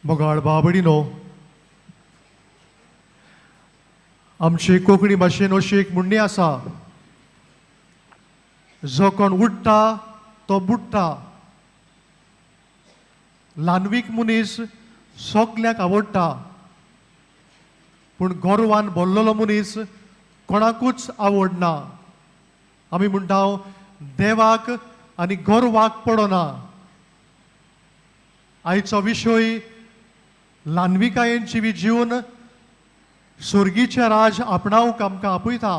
मोगाळ बाबडीनो, आमचे कोंकणी भाशेन अशी एक म्हणणी आसा, जो कोण उडटा तो बुडटा. ल्हानवीक मनीस सगल्याक आवडटा, पूण गोरवान बोल्लोलो मनीस कोणाकूच आवडना. आमी म्हणटा देवाक आनी गोरवाक पडना. आयचो विशय ल्हानविकायेन जिवीत जिवन सुर्गीचें राज आपणावंक आमकां आपयता.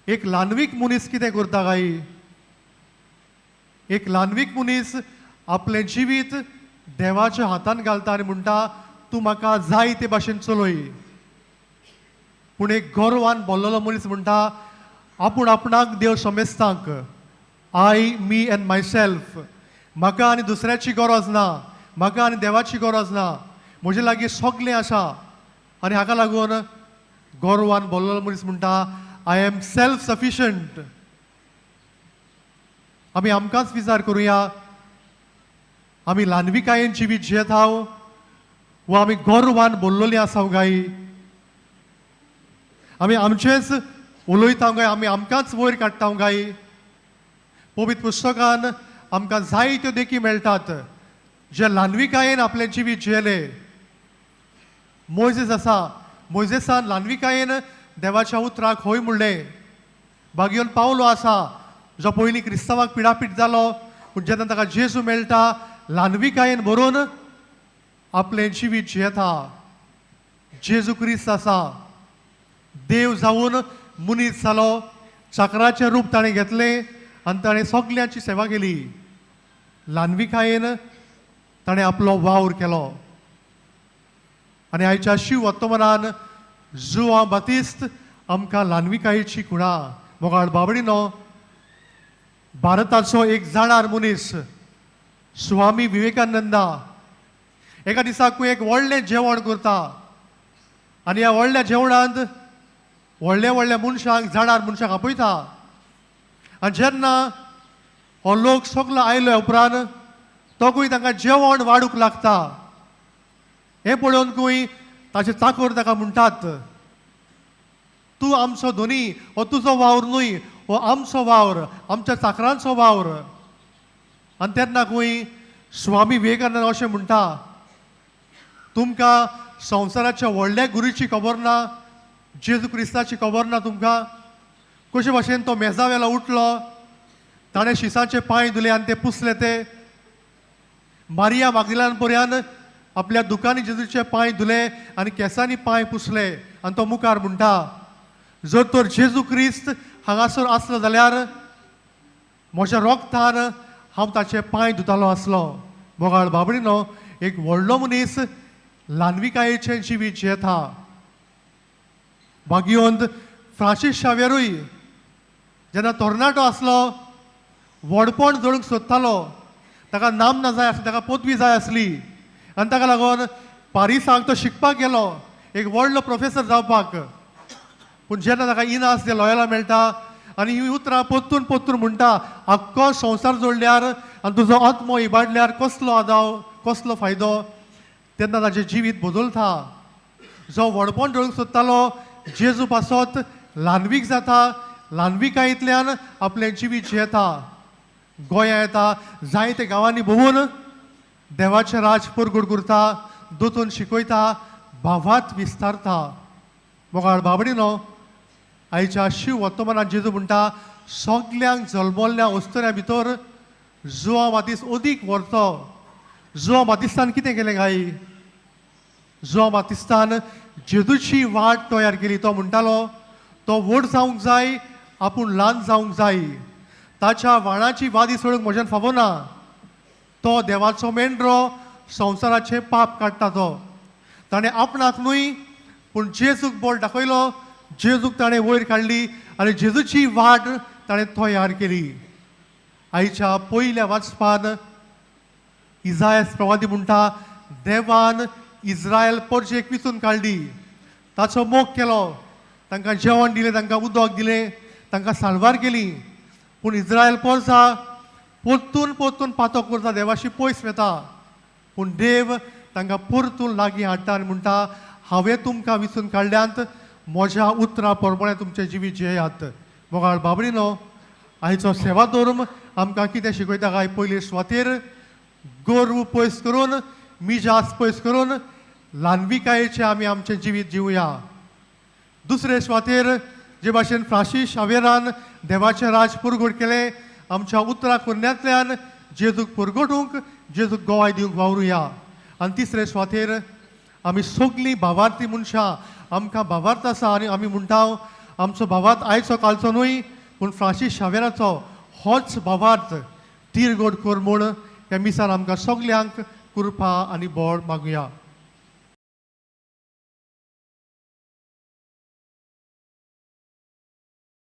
एक ल्हानवीक मनीस कितें करता काय? एक ल्हानवीक मनीस आपलें जिवीत देवाच्या हातान घालता आनी म्हणटा, तूं म्हाका जाय ते भाशेन चलय. पूण एक गोरवान बोल्लोलो मनीस म्हणटा, आपूण आपणाक देव समेस्तांक, I, me and myself, म्हाका आनी दुसऱ्याची गरज ना, म्हाका आनी देवाची गरज ना, म्हजे लागीं सगलें आसा. आनी हाका लागून गोरवान बोल्लोलो मनीस म्हणटा, I am self sufficient. आमी आमकांच विचार करुया, आमी ल्हानविकायेन जिवीत जियेता वा आमी गोरवान बोल्लोलीं आसा काय? आमी आमचेंच उलयता काय? आमी आमकांच वयर काडटा काय? पवित्र पुस्तकान आमकां जायत्यो देखी मेळटात जे ल्हानविकायेन आपलें जिवीत जियेले. मोयजेस आसा, मोयजेसान ल्हानविकायेन देवाच्या उतराक हय म्हणलें. बागियोन पावलो आसा, जो पयलीं क्रिस्तांवाक पिडापीट जालो, पूण जेन्ना ताका जेजू मेळटा ल्हानविकायेन भरून आपलें जिवीत जियेता. जेजू क्रिस्त आसा, देव जावन मनीस जालो, चाकराचें रूप ताणें घेतलें आनी ताणें सगल्यांची सेवा केली. ल्हानविकायेन ताणें आपलो वावर केलो. आनी आयच्या शिव वर्तमानान जुवां बातिस्त आमकां ल्हानविकायेची खुणा. मोगाळ बाबडीनो, भारताचो एक जाणार मनीस स्वामी विवेकानंदा एका दिसाकूय एक व्हडलें जेवण करता आनी ह्या व्हडल्या जेवणांत व्हडल्या व्हडल्या मनशांक, जाणार मनशांक आपयता. आनी जेन्ना हो लोक सगलो आयलो उपरांत तोगूय तांकां जेवण वाडूंक लागता. हें पळोवन खंय ताचे चाकोर ताका म्हणटात, तूं आमचो धनी, हो तुजो वावर न्हय, हो आमचो वावर, आमच्या चाकरांचो वावर. आनी तेन्ना खंय स्वामी विवेकानंद अशें म्हणटा, तुमकां संवसाराच्या व्हडल्या गुरूची खबर ना, जेजू क्रिस्ताची खबर ना तुमकां. कशे भाशेन तो मेजा वेलो उठलो, ताणें शिसाचे पांय धुले आनी ते पुसले. ते मारिया मागदिलान पर्यान आपल्या दुकांनी जेजूचे पांय धुले आनी केंसांनी पांय पुसले. आनी तो मुखार म्हणटा, जर तर जेजू क्रिस्त हांगासर आसलो जाल्यार म्हज्या रोगतान हांव ताचे पांय धुतालो आसलो. मोगाळ बाबडीनो, एक व्हडलो मनीस ल्हानविकायेचें जिवीत जियेता. भाग्यवंत फ्रांसीस शावेरूय जेन्ना तरणाटो आसलो व्हडपण जोडूंक सोदतालो, ताका नामना जाय आसली, ताका पदवी जाय आसली आनी ताका लागून पारिसाक तो शिकपाक गेलो, एक व्हडलो प्रोफेसर जावपाक. पूण जेन्ना ताका इनास दे लॉयला मेळटा आनी ही उतरां परतून परतून म्हणटा, आख्खो संवसार जोडल्यार आनी तुजो आत्मो इबाडल्यार कसलो आदाव, कसलो फायदो? तेन्ना ताचें जिवीत बदलता. जो व्हडपण जोडूंक सोदतालो जेजू पासत ल्हानवीक जाता, ल्हानविकायेंतल्यान आपलें जिवीत जियेता. गोंया येता, जायते गांवांनी भोंवून देवाचें राज परगट करता, दोतोन शिकयता, भावात विस्तारता. मोगाळ बाबडीनो, आयच्या शिव वर्तमानात जेजू म्हणटा, सगल्यांक जल्मल्ल्या अस्तुऱ्यां भितर जुवां बातीस अदीक व्हरतो. जुवां बातिस्तान कितें केलें काय? जुवां बातिस्तान जेजूची वाट तयार केली. तो म्हणटालो, तो व्हड जावंक जाय, आपूण ल्हान जावंक जाय, ताच्या वाणाची वादी सोडूंक म्हज्यान फावना. तो देवाचो मेंढरो, संवसाराचें पाप काडटा तो. ताणें आपणाक न्हय पूण जेजूक बोट दाखयलो, जेजूक ताणें वयर काडली आनी जेजूची वाट ताणें तयार केली. आयच्या पयल्या वाचपान इजायस प्रवादी म्हणटा, देवान इस्रायल परजेक विचून काडली, ताचो मोग केलो, तांकां जेवण दिलें, तांकां उदक दिलें, तांकां साल्वार केली. पूण इस्रायल पोरसा परतून परतून पातक करता, देवाशी पयस वता. पूण देव तांकां परतून लागीं हाडटा आनी म्हणटा, हांवें तुमकां विचून काडल्यांत, म्हज्या उतरां प्रमाणें तुमचें जिवीत जियेयात. मोगाळ बाबडीनो, आयचो सेवा धर्म आमकां कितें शिकयता काय? पयले सुवातेर गर्व पयस करून, मिजास पयस करून ल्हानविकायेचें आमी आमचें जिवीत जिवया. दुसरे सुवातेर जे भाशेन फ्रांसीस शावेरान देवाचें राज पुरगोट केलें, आमच्या उतरां कुरण्यांतल्यान जेजूक पुरगोटूंक, जेजूक गोवाय दिवंक वावरुया. आनी तिसरे सुवातेर आमी सगलीं भावार्थी मनशां, आमकां भावार्थ आसा आनी आमी म्हणटा आमचो भावार्थ आयचो कालचो न्हय, पूण फ्रांसीस शावेराचो होच भावार्थ तीरगोड कर म्हूण ह्या मिसान आमकां सगल्यांक कृपा आनी बळ मागुया.